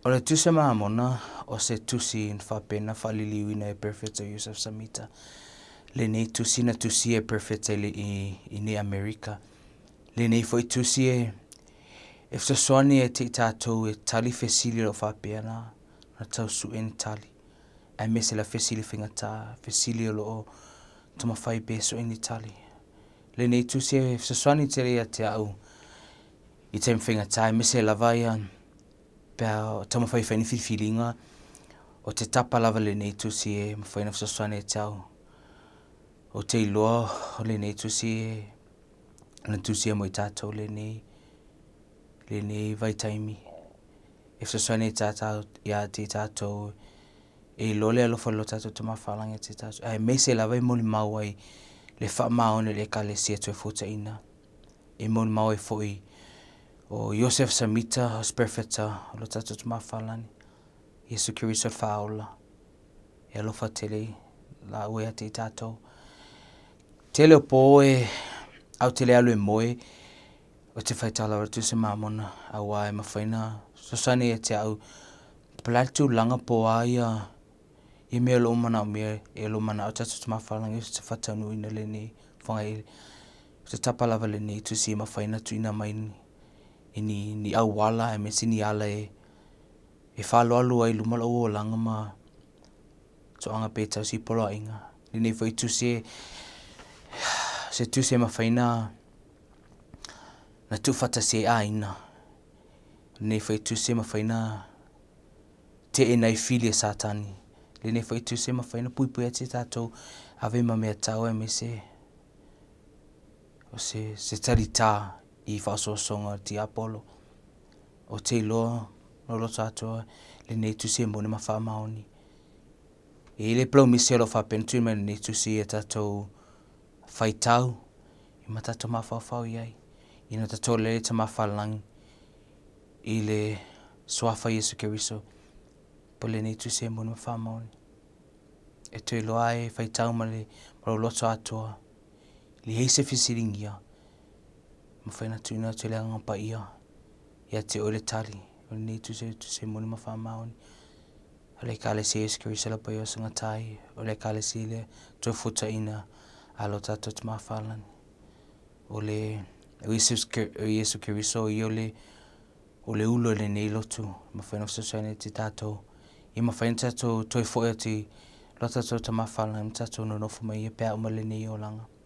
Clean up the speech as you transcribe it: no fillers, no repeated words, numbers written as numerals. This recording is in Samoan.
O le Tusi a Mamona o se tusi na faapena faaliliuina e Perofeta Iosef Samita. Lenei tusi na tusia e Perofeta i, i, i nei Amerika. Lenei foi tusi e e fesoasoani ia te i tatou e tali fesili o lo o faapea na na tau sue ni tali. Aemaise la fesili faigata, fesili o lo o taumafai pea e sue ni tali. Lenei tusi e fesoasoani tele ia te au i taimi faigata aemaise lava ia pe a taumafai e fai ni filifiliga o te tapa lava lenei tusi e mafai ona fesoasoani ia te au. Ou te iloa o lenei tusi e na tusia mo i tatou lenei lenei vaitaimi e fesoasoani ia te i tatou e iloa le alofa o lo tatou Tama Faalagi ia te tatou aemaise lava e molimau ai le faamaoni o le Ekalesia Toefuataiga e molimau ai foi o Iosef Samita o se perofeta o lo tatou Tama Faalagi Iesu Keriso le Faaola e alofa tele laua ia te i tatou. Tele o po e au te le alu e moe o te faitau lava i le Tusi Mamona auā e mafai ona fesoasoani ia te au po o le a le tulaga po o a ia ia mea o lo o manaomia e lo manao tatou Tama Faalagi se faataunuuina lenei fofoga o se tapa lava lenei tusi e mafai ona tuuina mai i ni, ni auala aemaise ni ala e e faaaloalo ai i luma lou olaga ma toaga pe tausi poloaiga. Lenei foi tusi e se tusi e mafai ona na tuufaatasia ai aiga. Lenei foi tusi e mafai ona teena ai fili a Satani. Lenei foi tusi e mafai ona puipuia ai tatou ave ma mea tau aemaise o se, se talita i faaosoosoga o le tiapolo. Ou te iloa o loto atoa lenei tusi e moni ma faamaoni. E i ai le palaumisi o lo o faapea ona tuuina mai lenei tusi ia tatou faitau ma tatou mafaufau i ai ina tatou lele Tama Faalagi i le suafa Iesu Keriso po lenei tusi e moni ma faamaoni. E toe iloa ai e faitau ma le ma lou loto atoa. Leai se fesiligia mafai ona tuuina atu e le Agaga Paia ia te oe le tali o lenei tusi o le tusi e moni ma faamaoni. O le Ekalesia Iesu Keriso le Paia o Sagatai, o le Ekalesia le Toefuataiga a lo tatou Tama Faalagi. O le o Iesu Keriso o ia o le o le ulu o lenei lotu, mafai ona fesoasoani ia te tatou. Ia mafai ona tatou toe foi atu i lo tatou Tama Faalagi ma tatou nonofo ma ia pe a uma lenei olaga.